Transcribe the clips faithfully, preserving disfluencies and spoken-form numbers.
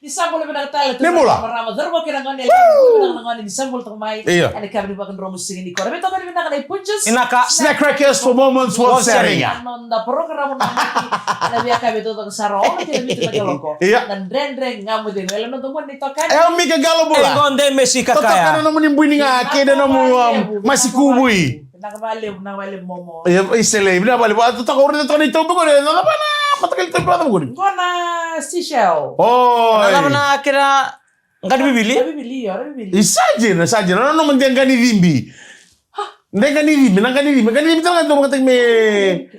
Ni sa bula vinaka tale tu. Ni bula. Marama, cauravou kei na gone, ni sa bula toka mai. Io. Ena yakavi ni vakadromu siga nikua. Veitokoni vinaka na iPunjas. Vinaka. Snack Crackers for moments worth sharing. Na noda porokaramu na Maki. Ena veiyakavi totoka sara, ono ki na vitu na kaloko. Io. Na Dredre Ga Mo Cegu. E na noda mua ni itokani. E o Mika Galo bula. E gone mesi kakaya. Totoka na nomuni bui ni ga, kei na nomu, um, masi kubui. Vinaka vakalevu, vinaka vakalevu momo. Ia, iselei, vinaka vakalevu. A, totoka, ura totoka na itobu qori, na cava na mataqali tobu cava qori? Qo na seashell. Oi. Na cava na kena qanivivili? Qanivivili, io, qanivivili. I sa dina, sa dina, na noma de qanicibi. Ha? De qanicibi, na qanicibi, qanicibi tale ga dau vakataki me.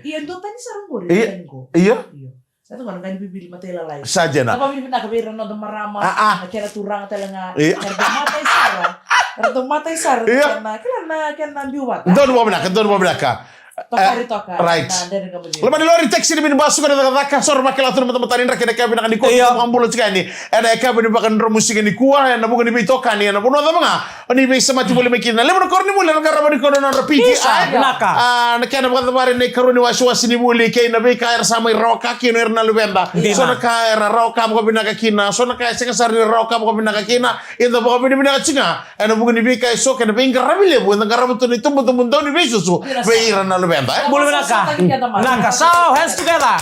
Ia, dua tani sara qori, io, tani qo. Io. Io. Sa tu ga na qanivivili matailalai. Sa dina. Sa vakavinavinaka vei ira na noda marama, a, a, na kena turaga tale ga. Io. Era dau matai sara. Era dau matai sara. Io. Na kena, na kena biu vata. Donu vakavinaka, donu vakavinaka. Tokari, e, toka. Right. Na Dredre Ga Mo Cegu. Loma ni lori, taxi, ni minibus, suka, na cakacaka, so ra vakila tu na matamata ni draki ena yakavi vinaka nikua. Io. Vakabula tiko yani ena yakavi ni vakadromu siga nikua, ena vuku ni veitokani, ena vanua cava ga o ni veisemati voli mai kina. Levu na koronivuli era qarava nikua na nodra P T I. Isa, vinaka. A, na kena vakacavari na ikarua ni wasewase ni vuli kei na veika era sa mai rawa ka kina o ira na luveda. Dina. So na ka era rawa ka vakavinaka kina, so na ka e sega sara ni rawa ka vakavinaka kina. Eda vakavinavinaka tiko ga ena vuku ni veika eso kei na veiqaravi levu eda qarava tu na itubutubu dau ni veisusu vei ira na luveda, e? Bula vinaka. Vinaka. So, hands together.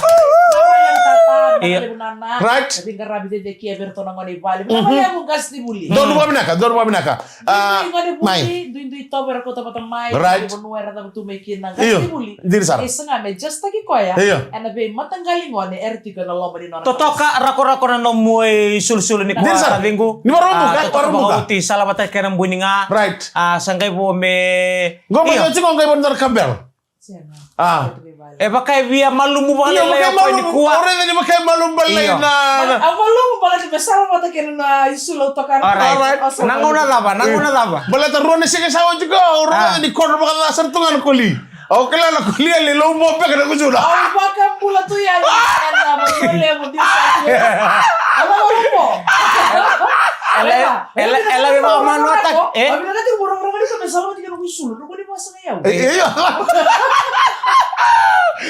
Io. Right. Donu vakavinaka, donu vakavinaka. A, duidui gone vuli, mai. Duidui tovo era kauta vata mai, right, vanua era cavutu mai kina. Io, qasi vuli. Dina sara. E saga me just taki koya. Io. Ena veimataqali gone era tiko ena loma ni nona. Totoka, rakorako na nomu isulusulu ni kua. Dina sara. Taciqu. Ni vakarobuka, a, totoka vakaoti, sala vata kei na bui ni ga. Right. A, sa qai vo me. Qo mai, io, tiko qai vo na kabel. Sega. A. E vaka e via malumu vakalailai o koya nikua. O raica ni vaka e malumu vakalailai na, na. A malumu vakalailai me sala vata kei na isulu au toka. Alright. Na gauna cava, na gauna cava. Baleta rua na siga sa oti qo, au raica ni kodro vakaca sara tu ga na koli. Au kila na koli e lou mo beka na kusuna. Au vakabula tu yani ena vanua levu ni sa tu. Au vakabula. Ela, ela, ela me vakamanuataki. E? Au vinakati mo rogorogo ni sa me sala vata kei na isulu. Rogorogo ni vasa. Io.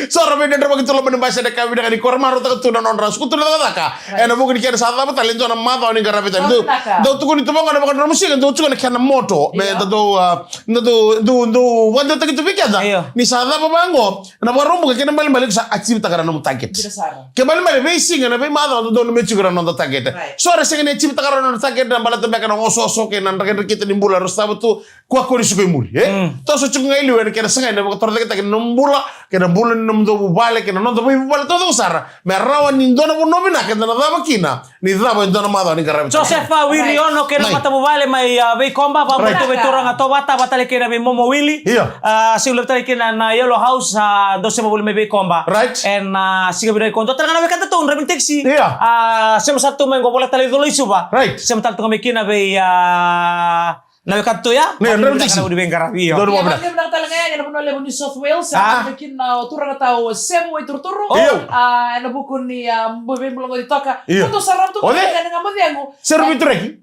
So ra veidredrevaki tu loma ni basi ena yakavi vinaka nikua, ra marautaka tu na nodra suka tu na cakacaka. Right. Ena vuku ni kena sa cava tale e dua na macawa ni qaravi tale. Dau, dau tukuni tu vaqo na vakadromu siga, dau tukuni na kena moto. Io. Me da dau, a, da dau, dau, dau vakadeitaki tu vei keda. Io. Ni sa cava vaqo na Vakaraubuka kei na ibalebale, iko sa achieve-taka na nomu target. Dina sara. Kena ibalebale veisiga, na veimacawa, dodonu me tiko na noda target. Right. So ra sega ni achieve-taka na noda target, na baleta beka na osooso kei na drakidrakita ni bula era sotava tu. Kua ko ni suka i muri, e? Mm. Toso tiko ga i liu ena kena sagai na vakatorocaketaki na nomu bula, kei na bula ni nomudou vuvale, kei na noda veivuvale taucoko sara. Me rawa ni dua na vanua vinaka eda na cava kina, ni cava e dua na macawa ni qaravi. Josefa Wiriono kei na matavuvale mai, a, Veikoba, vakabauta tu vei turaga Tovata, vata tale kei na vei Momo Wili. Io. A, siga levu tale kina na Yellow House, a, dou sema voli mai Veikoba. Right. Ena, a, siga vinaka qo, dua tale ga na wekada tu, draiva ni taxi. Io. A, sema sara tu mai qo, voleka tale i Colo i Suva. Right. Sema tale tu ga mai kina vei, a, na wekada tu ya, na draiva ni taxi. Veiqaravi, io. Donu vakavinaka. Io, vinaka tale ga yani ena vanua levu ni South Wales, a, kina o turaga tau Semu Waituruturu. Io. A, ena vuku ni, a, bu-, veibulagoti toka. Io. Koto sara tu kina na Ga Mo Cegu. Seru Veituraki?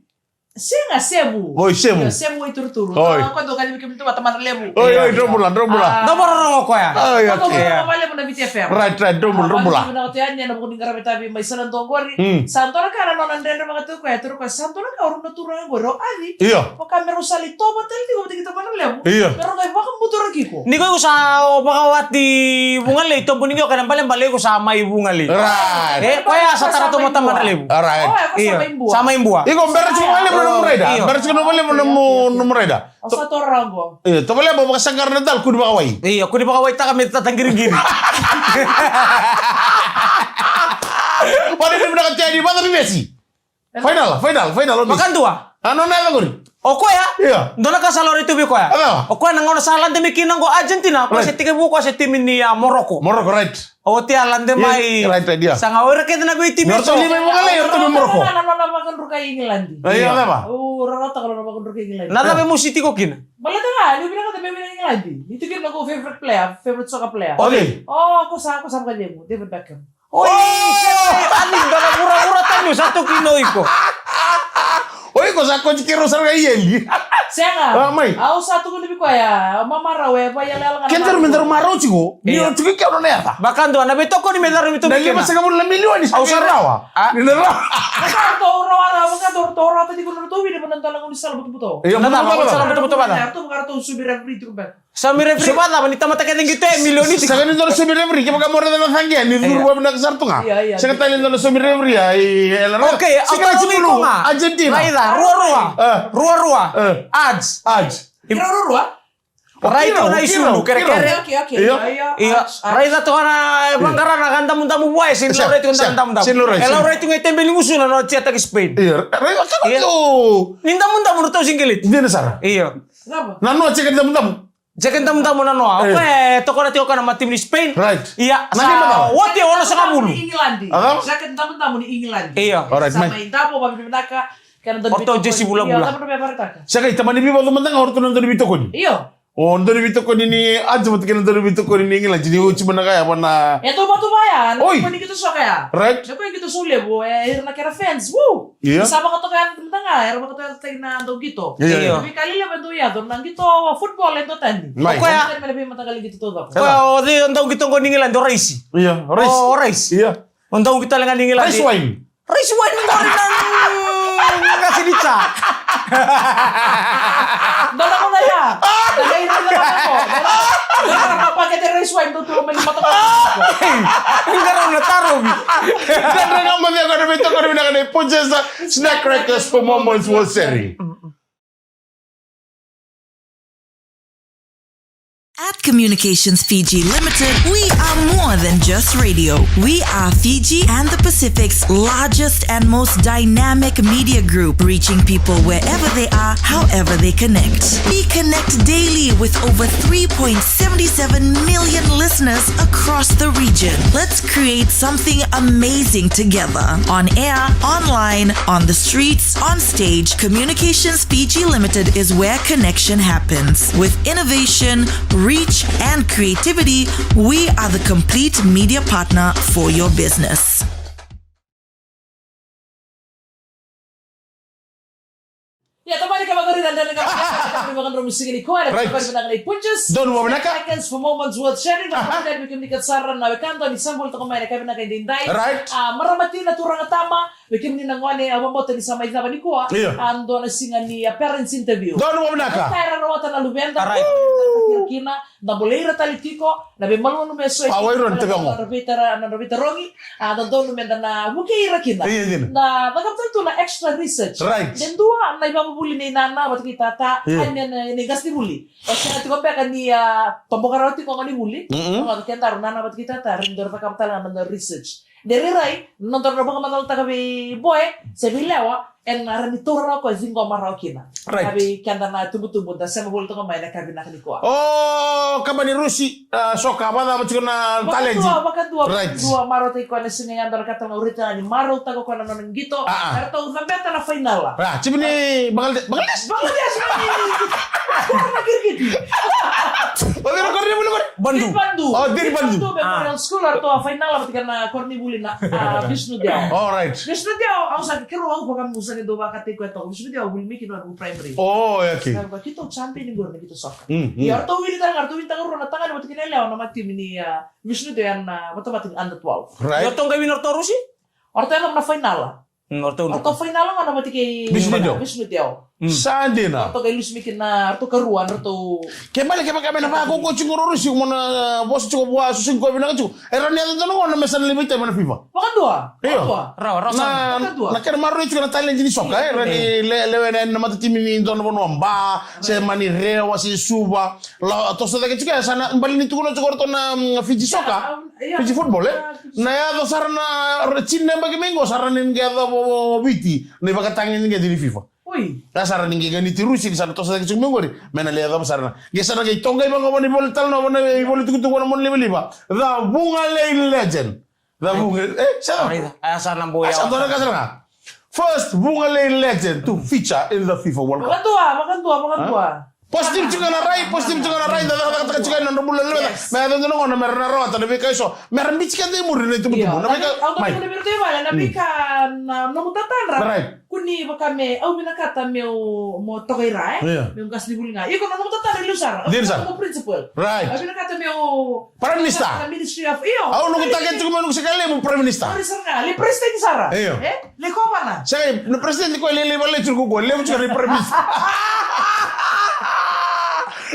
Sega, Semu. Oi, Semu. Io, Semu Waituruturu. Oi. A, koto kalivi kemuni tu vata, Madra Levu. Oi, oi, drau bula, drau bula. A, drau bula, drau koya. Oi, okay. Io. Drau bula, Madra Levu na Viti F M. Right, right, drau bula, drau bula. A, vinaka tu yani ena vuku ni qaravi tavi mai Saladua qori. Mm. Sa dua na ka na nona dredre vaka tu koya, turu koya, sa dua na ka o rau na turaga qori, o Aci. Io. Vaka me rau sa lai tovo tale tiko vata kei tamana levu. Io. Me rau qai vakabuturaki iko. Ni ko iko sa, o, vakawati Vugalei, tobu ni qo kena ibalebale iko sa mai Vugalei. Right. E, koya sa tara tu mai tamana levu. Alright. O, e, ko sa mai Bua. Io. Sa mai Bua. Iko bera tiko vakalevu na nomu raida. Io. Bera tiko vakalevu na nomu, nomu raida. O sa toro qo. Io, tovolea mo vakasaqara na dal kuni vakawai. Io, kuni vakawaitaka me tataqiriqiri. Vale ni vinaka teni, vata ni vesi. Final, final, final, o Messi. Vakadua. A, nona yaca qori. O koya? Io. Dua na ka sa lori tu vei koya. A cava? O koya na gauna sa lade mai kina qo Argentina, koya se tekivu, koya se timi ni, a, Morocco. Morocco, right. Oti a lade mai. Right, right, io. Sa ga o ira kece na veitimi. Ni o ratou ni mai Morocco, o ratou ni Morocco. Na nona vakadruka i England. Io, cava? O, rarata ka nona vakadruka i England. Na cava e musu tiko kina? Baleta ga, ni vinakata me wina England. Ni tu kina na ko favorite player, favorite soccer player. O cei? O, ko sa, ko sa vakacegu, David Beckham. Oi, oh! Ani, dua na vuravura tani, sa toki no iko. O iko sa koci keirau sara ga i eli. Sega. Ah, mai. Au sa tukuna vei koya, mamarau e vakaiyalayala ga na marau. Ke daru me daru marau tiko, ni o tiko i ke o nona yaca. Vakadua, na veitokoni me daru me tiko i ke. Na lima sagavulu na milioni sa rawa. Ni na rawa. Vakadua, rawa, vakadua, rawa, tiko na ratou wini, vana dua na gaunisala butobuto. Io, na gaunisala butobuto vata. Ratou vakaratou subi referee tiko beka. Sa mi referee vacava ni tamata kece qito e milioni tiko. Sega ni dua na somi referee, kevaka mo raica na caqe ni curu vakavinaka sara tu ga. Ia, ia. Sega tale ni dua na somi referee, ai, e la. Okay, au tarogi iko ga. Argentina. Raica, rua rua. Eh. Rua rua. Eh. Ads. Ads. Rua rua. Rai tu na isulu, kerekere. Okay, okay. Io. Ia, ia. Io. Ads, ads. Raica tu na vaqara na ka damudamu vua e sega ni laurai tu ga na damudamu. Sega ni laurai. E laurai tu ga e tebe ni gusuna na tiataki Spain. Io. Raica ka tu. Ni damudamu na tau singiliti. Dina sara. Io. Cava? Na noa jeke damudamu. Jeke damudamu na noa. Eh. Au kaya e tokona tiko na ma timu ni Spain. Right. Ia, sa oti e onosagavulu. England. Aha. Jeke damudamu ni England. Io. All right, sa mai davo vavinavinaka. Kena damudamu. Orto jesi vulavula. Io, damudamu e varetaka. Sa kai tamani vivacu mada ga orto na dau ni vitokoni. Io. O dau ni vitokoni ni Argentina kei na dau ni vitokoni ni England. Ni oti mana kaya vana. E dau vatu vaya. Oi. Ni kito soka ya. Right. Ni ko kito solevu. E ira na kera fans. Woo. Io. Sa vakatoka ya. Mada ga, era vakatoyacataki na dau qito. Io, io. Veika lelevu e dau yaco, na qito football e dau tani. Mai. Koya. Tani mai na veimataqali qito taucoko. Koya o cei o dau qito qo ni England, o Rice? Io, o Rice. O, o Rice. Io. O dau qito tale ga ni England. Rice wine. Rice wine qori na, mm, qase ni ja. Dou na kona ya. Dou na kona ya. Dou na kona ya. Pakete rice wine dou tu mai ni motoka. Qarauna tarovi. Dou na kona ya, kona vei, kona vei na kona i Punjas. Snack crackers for moments worth sharing. At Communications Fiji Limited, we are more than just radio. We are Fiji and the Pacific's largest and most dynamic media group, reaching people wherever they are, however they connect. We connect daily with over three point seven seven million listeners across the region. Let's create something amazing together. On air, online, on the streets, on stage, Communications Fiji Limited is where connection happens. With innovation, reach, and creativity, we are the complete media partner for your business. Ia, tamani ka vakarira dana ka vakadromu siga ni kua, na ka vinaka na i Punjas. Donu vavinaka. Seconds for moments worth sharing. Na ka vinaka vei kemuni ka sara na wekada ni sa voli toka mai na ka vinaka i daidai. Right. A, marama tina, turaga, tama, vei kemuni na gone, a, vabota ni sa mai cava ni kua. Ia. A, dua na siga ni, a, parents interview. Donu vavinaka. Ka era rawata na luveda. Right. Kina. Da bolei ira tale tiko na veimalumalumu eso e, a, wairua ni tiko na nodra veitara, na nodra veitarogi, a, dodonu meda na vukei ira kina. Io, io. Da cakava tale tu na extra research. Right. De dua na ivakavuvuli nei nana vata kei tata, io, a, nei, nei, nei qasenivuli. O sega tiko beka ni, a, toboka rawa tiko gonevuli. Mm-mm. Oqo kedaru nana vata kei tata, rawa ni daru cakava tale ga na noda research. De rairai, na nodaru na vakamacalataka vei boy se vei lewa, ena rawa ni taura rawa koya, ciqoma rawa kina. Right. Ka vei keda na tubutubu da sema voli toka mai na ka vinaka ni kua. O, kaba ni rusi, a, soka, vakacava tiko na talent? Vakadua, vakadua, right, vakadua, marautaki koya na siga ya, dua na ka tale ga au raica ni marautaka koya na nona qito. A, a. Eratou cabeta na fainala. A, timi ni Bangladesh, Bangladesh? Bangladesh, mani. Kura na kirikiti. O cei na koronivuli qori? Bandu. Diri Bandu. O, Diri Bandu. Diri Bandu Memorial School, eratou a fainala vata kei na koronivuli na, a, Vishnu Deo. All right. Vishnu Deo, au sa keirau, au vakamusa ni dou vakataki koya toka. Vishnu Deo, au vuli mai kina na noqu primary. O, okay. Sa vaka keitou champion ni qori na keitou soka. Mm, mm. Ia, eratou wini tale ga, eratou winitaka rua na tagane vata kei na yalewa na matimi ni, a, Vishnu Deo ena, a, matamata ni under twelve. Right. Ia, eratou qai wini eratou rusi? Eratou yacova na fainala. Mm, o ratou druka. O ratou fainala gona vata kei Vishnu Deo. Vishnu Deo. Mm. Sa dina. O ratou qai lusi mai kina, o ratou karua, o ratou. Ke bale, kevaka me na vakaukauwa tiko o Rusi, mo na vosa tiko vua, susugi koya vinaka tiko. E rawa ni yaco dua na gauna me sa na lai veitai mai na FIFA. Vakadua. Io. Vakadua. Rawa, rawa sara. Na, vakadua. Na kena maroroi tiko na talent ni soka, e, rawa ni, e, le, lewena na matatimi ni dua na vanua, Ba, se mani Rewa, se Suva. La, toso cake tiko, e, sa na, bale ni tukuna tiko o ratou na, mm, Fiji soka. Ia, Fiji football, e? Ia, Fiji. Na yaco sara na, re-, tini na yabaki mai qo, sa rawa ni qai yaco o, o, o Viti, na ivakatagedegede ni FIFA. Oi. Ia sa rawa ni qai ganiti Rusi, ni sa na toso cake tiko mai qori, me na lai yaco sara na. Qai sa na qai toqai vaqo vana ivola italanoa, vana ivola itukutuku, vana monalivaliva. The Vugalei legend. The Vuga, e, sa. Ia sa na boya. Sa dua na ka sara ga. First Vugalei legend to feature in the FIFA World Cup. Vakadua, vakadua, vakadua. Positive tiko na rai, positive tiko na rai, da cakacakataka tiko na nodra bula na lewe. Me yaco dua na gauna me ra na rawata na veika eso. Me ra biuti keda i muri na itubutubu. Na veika mai. Na veika na nomu tatadra. Right. Kuni vaka me au vinakata meu mo toka i ra, e? Io. Meu qasi ni vuli ga. Iko na nomu tatadra i liu sara. Dina sara. Nomu principal. Right. Au vinakata meu Prime Minister. Na Ministry of, io. Au noqu target tiko mai noqu saka levu Prime Minister. Sorry sara ga, le president sara. Io. E? Le kovana. Saka na president ko le le vale tiko ko levu tiko na Prime Minister.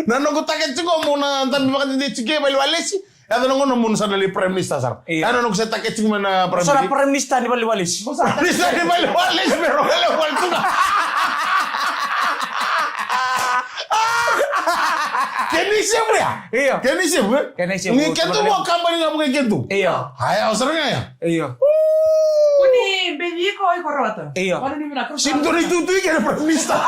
Na noqu target tiko mo na dabe vakadede tiko vale vale si. Yaco na gauna mo na sa na le Prime Minister sara. Io. Yaco na noqu sa target tiko mai na Prime Minister. Sara Prime Minister ni vale vale si. Prime Minister ni vale vale si, pero vale vale tu. Kena isevu ya? Io. Kena isevu, e? Kena isevu. Ni kena tu mo kambani ga mo kena tu. Io. Aya, o sara ga ya. Io. Kuni beci iko, iko rawata. Io. Kuni beci iko. Sim tu ni tu tu i kena Prime Minister.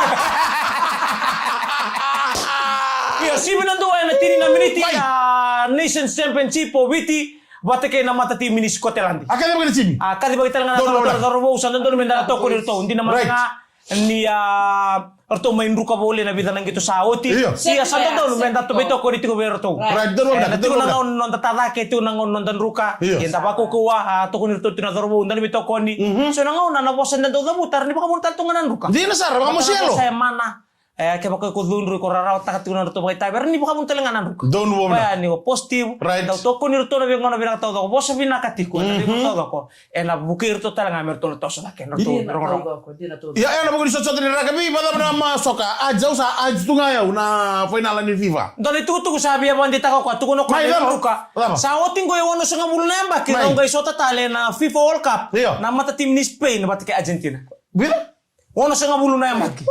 Io, simi na dua ena tini na miniti ya Nations Championship o Viti vata kei na mata timi ni Scotland. A kacivaki na timi. A kacivaki tale ga na cauravou, sa dodonu me da tokoni ratou. Dina mata ga ni a ratou mai druka voli na vica na qito sa oti. Io. Ia sa dodonu me da tu mai tokoni tiko vei ratou. Right, donu vinaka, donu vinaka. Tiko na gauna noda tacake, tiko na gauna noda druka. Io. Ia da vakaukauwa, a tokoni ratou tiko na cauravou, donu me tokoni. So na gauna na vosa da dau cavuta, ra ni vakavu tale tu ga na druka. Dina sara, vakamosi yalo. Vosa e mana. E, kevaka iko cudru, iko rarawataka tiko na nodratou vakaitavi, ra ni vakavu tale ga na druka. Donu vinaka. Koya ni o positive. Right. Dau tokoni ratou na veigauna vinaka taucoko, vosa vinaka tiko na veigauna taucoko. Ena vukei iratou tale ga me ratou na toso cake na ratou rogo. Ia, ena vuku ni sotasota ni rakavi, vakacava na ma soka, a jau sa a tu ga yau na fainala ni FIFA. Dua na itukutuku sa via vakadeitaka o koya, tukuna o koya na itukutuku. Sa oti qo e onosagavulu na yabaki rau qai sota tale na FIFA World Cup. Io. Na mata timi ni Spain vata kei Argentina. Vica? Onosagavulu na yabaki.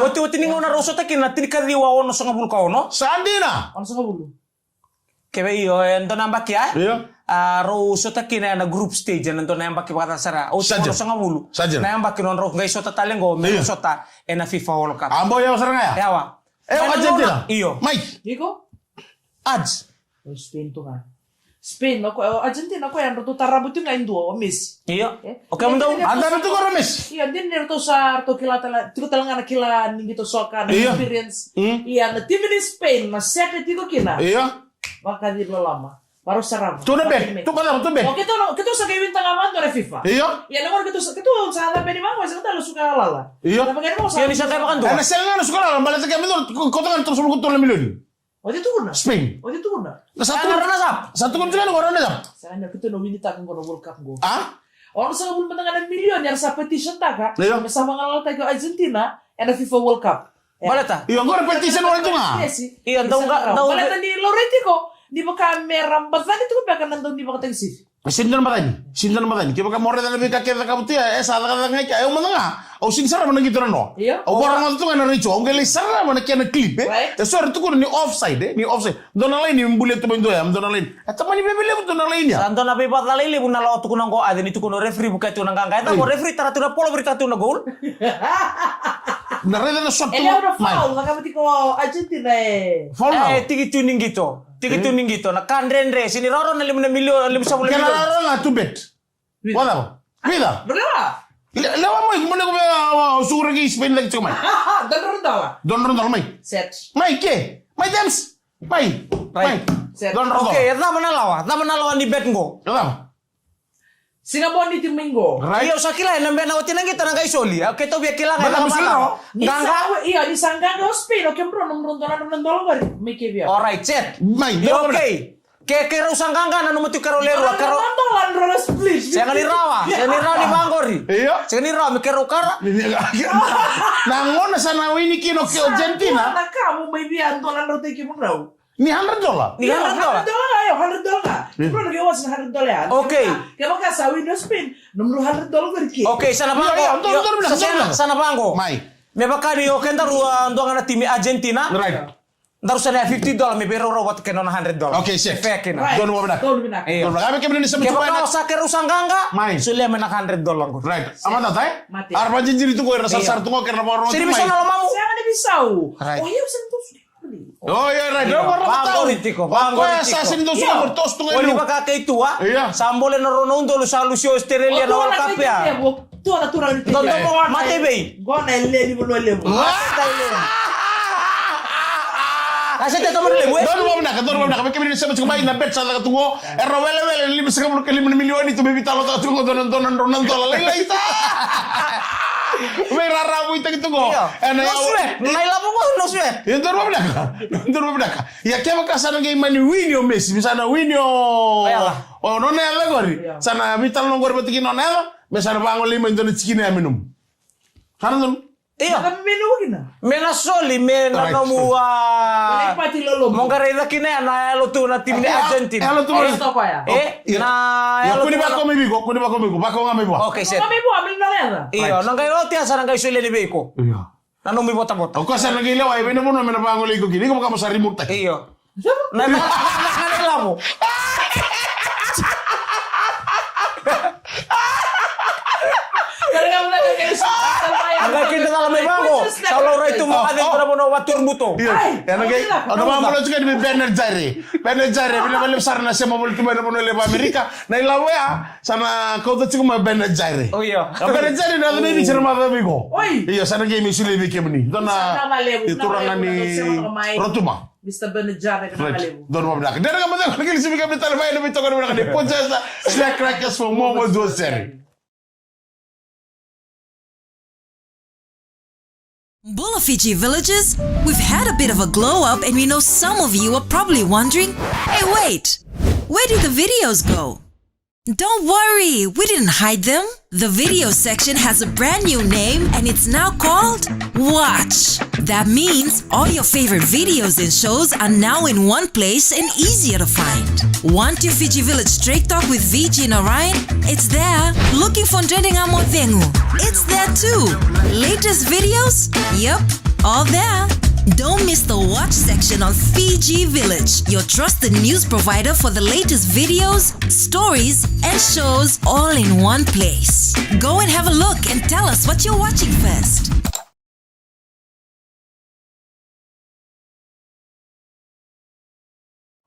Otioti ni gauna rau sota kina na tinikaciwa onosagavulu ka ono. Sa dina. Onosagavulu. Kevaka io, e dua na yabaki, a? Io. A, rau sota kina ena group stage, ena dua na yabaki vakacava sara. Oti onosagavulu na yabaki nodrau qai sota tale qo, me rau sota ena FIFA World Cup. A, bau yawa sara ga ya? Yawa. E, o Argentina. Io. Mai. Iko? Arge. O Spain tu ga. Spain, o koya, o Argentina, o koya, ratou tarabu tu ga e dua, o Messi. Io. E? O koya mada, a dua tu ga o Messi. Io, dina ni ratou sa, ratou kila tale, tiko tale ga na kila ni qito soka, na experience. Ia, na timi ni Spain, na seka tiko kina. Io. Vakaciriloloma. Varau sarava. Tu na bet, tu na bet. O keitou, keitou sa qai win taka vata na FIFA. Io. Ia, na gauna keitou sa, keitou sa na beni vaqo, sa keitou na suka lala. Io. Io, ni sa qai vakadua. Ena sega ga na suka lala, baleta keitou, keitou ga na tolusagavulu ka tolu na milioni. Oti tukuna. Spain. Oti tukuna. Na sa tukuna. Sa tukuna tukuna qo na sa. Sa na keitou na winitaka qo na World Cup qo. A? Onosagavulu mada ga na milioni era sa petition taka. Io. Me sa vagalalataki o Argentina ena FIFA World Cup. Baleta. Io, qo na petition wale tu ga. Io, dau ga, dau. Baleta ni laurai tiko ni vaka me ra bacani tiko beka na dau ni vakatakisivi. E sega ni dua na macani, sega ni dua na macani. Kevaka mo raica na veika kece cakava tu ya, e sa cakacaka ga i kea, e au mada ga. Au sega ni sarava na qito na noa. Io. Au vakarogoca tu ga na retio, au qai lai sarava na kena clip, e. Right. E so era tukuna ni offside, e, ni offside. Dua na laini e bulia tu mai dua ya, dua na laini. E tamani veve levu dua na laini ya. Sa dua na veivakacalai levu na lawa tukuna qo, a, ni tukuna o referee vukea tu na qaqa. E cava o referee tara tu na polo, viri tara tu na goal. Na raica na shot tu. E levu na foul, na cakava tiko Argentina, e. Foul na. E, tiki tu ni qito. Tiki tu ni qito, na ka dredre, sega ni rawarawa na lima na milioni, lima sagavulu na milioni. Kena rawarawa ga tu bet. Vica. Wacava? Vica. Lewa. Le-, lewa mai, mo ne ko vea, a, a, suguraki Spain laki tiko mai. Dua na drau dola. Dua na drau dola mai. Set. Mai ke? Mai James. Mai. Right. Mai. Set. Dua na drau dola. Okay, e cava na lawa? Cava na lawa ni bet qo? E cava? Siga Moniti mai qo. Right. Io, sa kila, e na bena oti na qito na qai soli. Keitou via kila ga. Mada na musu lawa. Ni sa, io, ni sa qaqa o Spain, o kemudrau, nomudrau dua na drau na dola qori. Mai ke via. All right, set. Mai, io, okay. Ke, ke rau sa qaqa, nanuma tiko, ke rau le rua, ke rau. Dua na drau na split. Sega ni rawa, sega ni rawa ni vaqori. Io. Sega ni rawa, me ke rau kara. Na gauna sa na wini kina o ke Argentina. Na ka mo mai via dua na drau tei kemudrau. Ni hundred dollar? Ni hundred dollar? Hundred dollar ga, io, hundred dollar ga. Io. Bro, na ke wasi na hundred dollar ya. Okay. Kevaka sa win o Spain, nomudrau hundred dollar qori ke. Okay, sa na vaqo. Io, io, io, sa na vaqo. Mai. Me vaka ni o kedaru, a, dua ga na timi Argentina. Right. Daru sa na fifty dollar me vei rau vata kei na nona hundred dollar. Okay, set. Fair kina. Right. Donu vinaka. Donu vinaka. Io. Donu vinaka. Kevaka o sa keirau sa qaqa. Mai. Solia mai na hundred dollar qo. Right. Set. A matata, e? Mate. Era vajijiri tu qo, era sarasara tu qo, kei na vakarogo tu mai. Sega ni veisau na lomamu. Sega ni veisau. Right. O, io, right. Io, vaqori tiko, vaqori tiko. Koya sa sega ni dau suka, toso tu ga. Io. Voli vaka keitou, a? Io. Sa bole na rua na udolu, sa lusi o Australia na World Cup ya. Tu na turaga ni Dodo mo mate vei. Gona e leni mo levu. Ka se te toma levu, e? Donu vavinaka, donu vavinaka. Vei kemuni na sema tiko mai na bet sa caka tu qo. Era welewele na lima sagavulu ka lima na milioni tu me vitalo taka tu qo dona, dona, dona, dola lailai ta. Vei rara vuitaki tu qo. Io. Ena no sue. Na ilavo qo, no sue. Io, donu vavinaka. Donu vavinaka. Ia kevaka sa na qai mani wini o Messi, me sa na wini o... O yaca. O nona yaca qori. Io. Sa na vitalo qori vata kei nona yaca. Me sa na vagolei mai dua na tikina ya me nomu. Sa na donu. Io. Me na soli me na nomu a. Mo qaravi cake kina ya na yalo tu na timi ni Argentina. Yalo tu na. E na yalo tu. Kuni vako mai viko, kuni vako mai viko, vako ga mai vua. Okay, set. Io, na qai oti ya sa na qai solia ni vei iko. Io. Na nomu ivotavota. O koya sa na qai lewa e vei na vanua me na vagolei iko kina. Iko vaka mo sa remote taki. Io. Na na na na lavo. Aga kida na mai vango. Sa laurai tu mo kade tu na vanua vatu buto. Io. Ena qai, o na vamalo tu kani me Bernard Jaire. Bernard Jaire, vina vale sara na sema vale tu mai na vanua levu Amerika. Na ilavo ya. Sa na kauta tiko mai Bernard Jaire. O io. Na Bernard Jaire na yaca mai Viti, na macawa mai qo. Oi. Io, sa na qai mai solia vei kemuni. Dua na turaga ni Rotuma. Mister Bernard Jaire, na levu. Donu vavinaka. Dere ga mo cegu na kili simi kemuni tale mai na veitokoni vinaka ni Purchase Snack Crackers for moments worth sharing. Bula Fiji villagers, we've had a bit of a glow up and we know some of you are probably wondering, "Hey, wait, where did the videos go?" Don't worry, we didn't hide them. The video section has a brand new name and it's now called Watch. That means all your favorite videos and shows are now in one place and easier to find. Want your Fiji Village Straight Talk with Viji and Orion? It's there. Looking for Ndrende Ga Mo Cegu? It's there too. Latest videos? Yep, all there. Don't miss the Watch section on Fiji Village, your trusted news provider for the latest videos, stories, and shows all in one place. Go and have a look and tell us what you're watching first.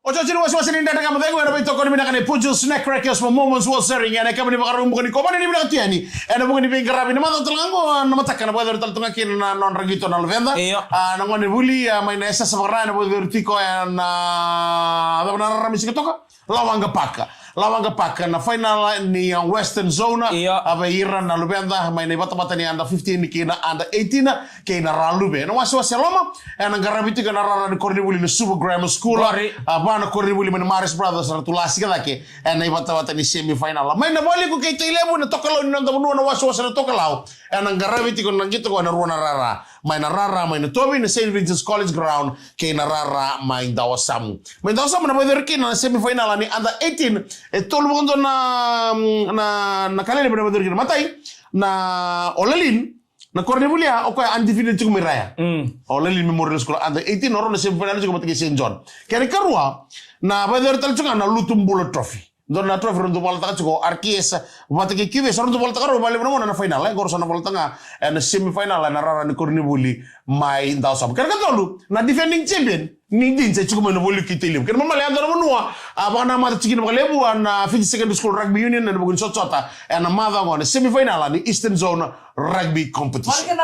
Otioti ni wasewase ni Dredre Ga Mo Cegu ena veitokoni vinaka ni Purchase Snack Crackers for moments worth sharing. Ena kemuni vakarau buka ni kovani ni vinaka tu yani. Ena vuku ni veiqaravi na macawa tale ga qo na mataka na vakayacori tale tu ga kina na nodra qito na luveda. Io. A, na gone vuli, a, mai na S S vakara ena vakayacori tiko ena, a, cava na rara mai siga toka? Lawaqa Park. Lawaqa Park na final ni, a, Western Zone. Io. A vei ira na luveda mai na ivatavata ni under fifteen kei na under eighteen kei na Raluve. Na wasewase e loma ena qaravi tiko ena rara ni koronivuli na Suva Grammar School. Qori. A, va na koronivuli mai na Maris Brothers, ratou lasika cake ena ivatavata ni semi final. Mai na Vualiku kei Tailevu na tokalau ni noda vanua, na wasewase na tokalau. Ena qaravi tiko na qito qo ena rua na rara. Mai na rara mai Natovi, na Saint Vincent's College Ground, kei na rara mai Dawasamu. Mai Dawasamu na vakayacori kina na semi final ni under eighteen. E tolu vakadua na, na, na kalele na vakayacori kina. Matai, na Olalin, na koronivuli ya, o koya undefeated tiko mai Raya. Mm. Olalin Memorial School under eighteen, o rau na semi final tiko vata kei Saint John. Kena ikarua, na vakayacori tale tiko ga na Lutu Bula Trophy. Dua na trophy rau dau valataka tiko, R K S vata kei Q V S, rau dau valataka rau vakalevu na gauna na final, e, qori sa na valataka ga ena semi final ena rara ni koronivuli mai Dawasamu. Kena ikatolu, na defending champion ni Deans e tiko mai na Vualiku kei Tailevu. Kena ibalebale e dua na vanua a vakanamata tiko kina vakalevu na Fiji Secondary School Rugby Union ena vuku ni sotasota ena macawa qo na semi final ni Eastern Zone Rugby Competition.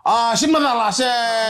A, sega ni macala, se,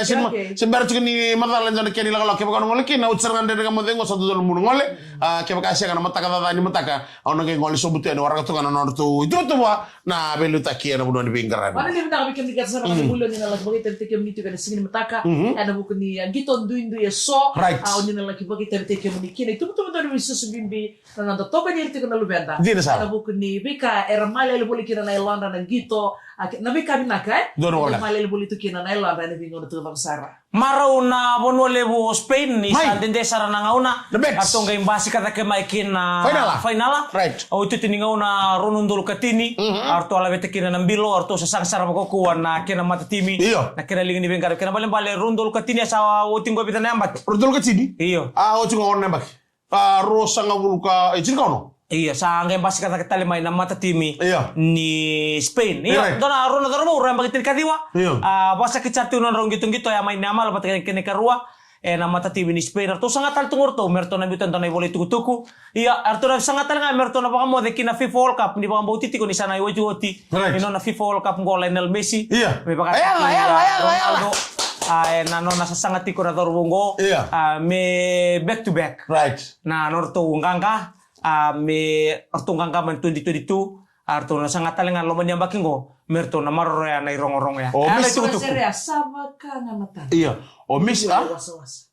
sega ni ma-, sega ni bera tiko ni macala e dua na kena ilakolako. Kevaka o na gole kina, oti sara ga Dredre Ga Mo Cegu, sa dodonu mo na gole. A, kevaka sega, na mataka caca ni mataka, au na qai gole sobu tu yani, waraka tu ga na nodratou ituvatuva na veiliutaki ena vanua ni veiqaravi. Vinaka, vinaka vei kemuni kece sara, na vuli o ni na laki vakaitavitaki kemuni tiko ena siga ni mataka ena vuku ni, a, qito duidui eso. Right. A, o ni na laki vakaitavitaki kemuni kina, ituvatuva donu ni veisusu bibi. Na noda tokoni ira tiko na luveda. Dina sara. Ena vuku ni veika era malele voli kina na yalodra na qito, a, ke-, na veika vinaka, e? Donu wale. Era malele voli tu kina na yalodra ena veigauna taucoko sara. Marau na vanua levu o Spain, ni sa dede sara na gauna. The best. Aratou qai basika cake mai kina fainala. Fainala. Right. Au itutu ni gauna rua na udolu ka tini. Mhm. Aratou a laveta kina na bilo, aratou sasaga sara vakaukaua na kena matatimi. Io. Na kena liga ni veiqaravi. Kena ibalebale rua na udolu ka tini, a sa oti qo e vica na yabaki? Rua na udolu ka tini? Io. A, oti qo ono na yabaki. A, ruasagavulu ka, e, tinikaono. Io, sa qai basika cake tale mai na matatimi ni Spain. Io, dua na rua na cauravou, rau yabaki tinikaciwa. Io. A, vakasakiti sara tu na nodrau qitoqito ya mai Neamala vata kei na kena ikarua. e na matativi ni Spain. Ratou saga tale tu qo ratou me ratou na biuta e dua na ivola itukutuku. Ia, ratou na saga tale ga me ratou na vakamoce ki na FIFA World Cup, ni vakabauti tiko ni sa na iotioti. Right. Ni nona FIFA World Cup qo Lionel Messi. Ia. Me vaka Yala, tiko yala, ia yala, yala. Ronaldo. A, e na nona sasaga tiko na cauravou qo. Ia. A, me back to back. Right. Na nodratou qaqa, a, me ratou qaqa mai twenty twenty-two, a, ratou na saga tale ga loma ni yabaki qo me ratou na maroroya na irogorogo ya. O E, Messi. Sere a sava ka ga na tana. Ia. O Messi, a? Wasawasa.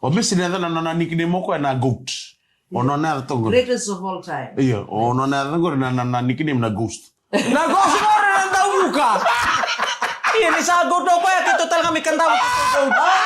O Messi na yaca na, na, na nickname o koya na goat. O nona yaca toqori. Greatest of all time. Ia, o nona yaca qori na, na, na nickname na ghost. Na ghost qori na dauvuka. Ia, ni sa goat o koya, keitou tale ga mai Kadavu, keitou goat.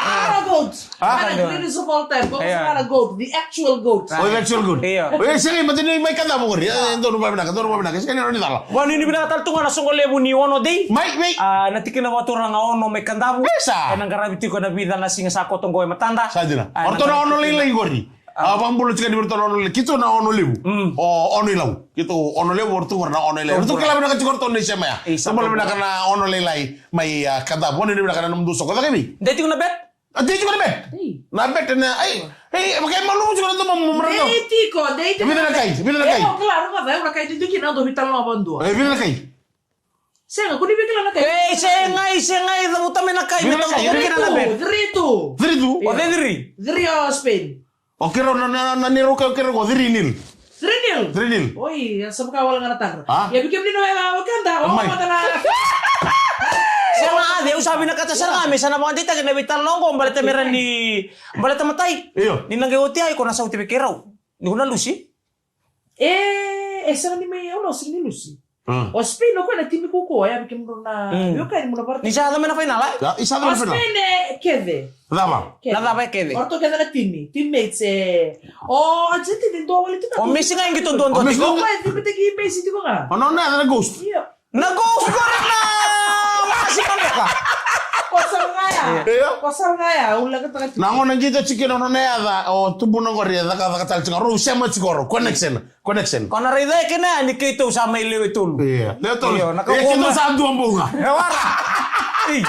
Ah, ah, goat. Ah? Ana greatest of all time. Goat, Ia. Ana goat. The actual goat. O, the actual goat. Ia. O, e, sega, mate ni mai Kadavu qori. E, donu vakavinaka, donu vakavinaka. Sega ni rawa ni cala. Vakanuinui vinaka tale tu ga na soqo levu ni Ono Day. Mai, mai. A, na tikina vakaturaga Ono mai Kadavu. Isa. E na qaravi tiko na vica na siga sa koto qo e matada. Sa dina. A, o ratou na Ono lailai qori. A, vakabula tiko ni ratou na Ono lailai. Keitou na Ono levu. Mm. O Ono i Lau. Keitou Ono levu, o ratou qori na Ono i Lai. O ratou kila vinaka tiko o ratou na isema ya. Isa. Ratou bula vinaka na Ono lailai mai, a, Kadavu. Vakanuinui vinaka na nomudou soqo. Caka i vei? Dei tiko na bet? A, dei tiko na bet. Ei. Na bet na, ai, ei, vaka e malumu tiko na domo, mo mara. Dei tiko, dei tiko. Vica na kai, vica na kai. E, o, kila, rogoca, e, na kai, dei tiko na dou veitalanoa vakadua. E, vica na kai. Sega, ko ni via kila na kai. Ei, sega, sega, cavuta mai na kai, me tau tiko kina na bet. Three two. Three two? O, three three. Three o Spain. O keirau na, na, na neirau kai o keirau ko three nil. Three nil? Three nil. Oi, sa vaka wale ga na tadra. A? Ia vei kemuni na wekada, o mata na. Sega, a, au sa vinakata sara ga me sa na vakadeitaki na veitalanoa qo, baleta me ra ni, baleta matai. Io. Ni na qai oti ai ko na sauti vei keirau. Ni ko na lusi. E, e sega ni mai, au na sega ni lusi. Mm. O Spain o koya na timi kaukaua, ya vei kemudrau na, mm, veiwekani mo na vara. Ni sa yaco mai na fainala, e? Ya, i sa yaco mai na fainala. O Spain e kece. Cava? Kece. Na cava e kece? O ratou kece na timi, teammates e. O Argentina dua wale tiko. O Messi ga e qito duadua tiko. O Messi ga. O koya e cibitaki Messi tiko ga. O nona yaca na ghost. Io. Na ghost qori na wasi ka beka. Ko sara ga ya. Io. Ko sara ga ya, au lekataka tiko. Na gauna qito tiko na nona yaca, o tubuna qori e cakacaka tale tiko. Rau sema tiko rau, connection. Connection. Ko na raica e kena ya ni keitou sa mai lewe tolu. Ia, lewe tolu. Io, na e, keitou sa dua bau ga. E wara. Ei.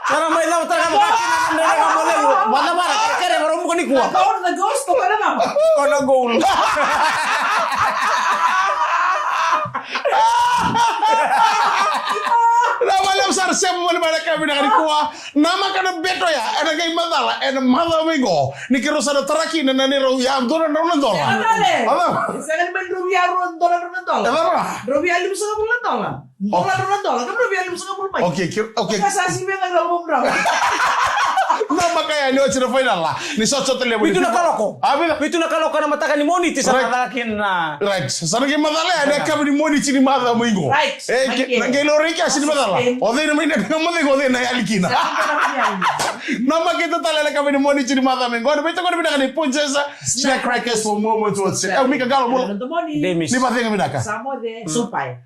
Sa ra mai cava tara ka vaka kina na nodra ka mo levu. Vata vara, kere, kere, vara muka nikua. Ko na goal, ko na goal. Na wale au sa ra sema wale mai na ka vinaka nikua. Namaka na bet oya, ena qai macala ena macawa mai qo. Ni keirau sa na tara kina na neirau ya dua na drau na dola. Sega tale. Aca. Sega ni mai drau via rua na dola, drau na dola. Aca. Drau via limasagavulu na dola. Dola, drau na dola. Ka drau via limasagavulu mai. Okay, ke-, okay. Ka sa sivia ga na lomamu drau. Namaka ya ni oti na fainala. Ni sotasota levu. Vitu na kaloko. A, vitu. Vitu na kaloko na mataka ni Moniti sa na caka kina. Right. Sa na qai macala ya na yakavi ni Moniti ni macawa mai qo. Right. E, ke-, na qai laurai kea sini macala. O cei na mai na ka mo cei, o cei na yali kina. Namaka tale na yakavi ni Moniti ni macawa mai qo. Na veitokoni vinaka ni Princess Snack Crackers for Moments Worth Sharing. E, Mika, qalo bula. Demis. Ni vacega vinaka. Sa moce, supai.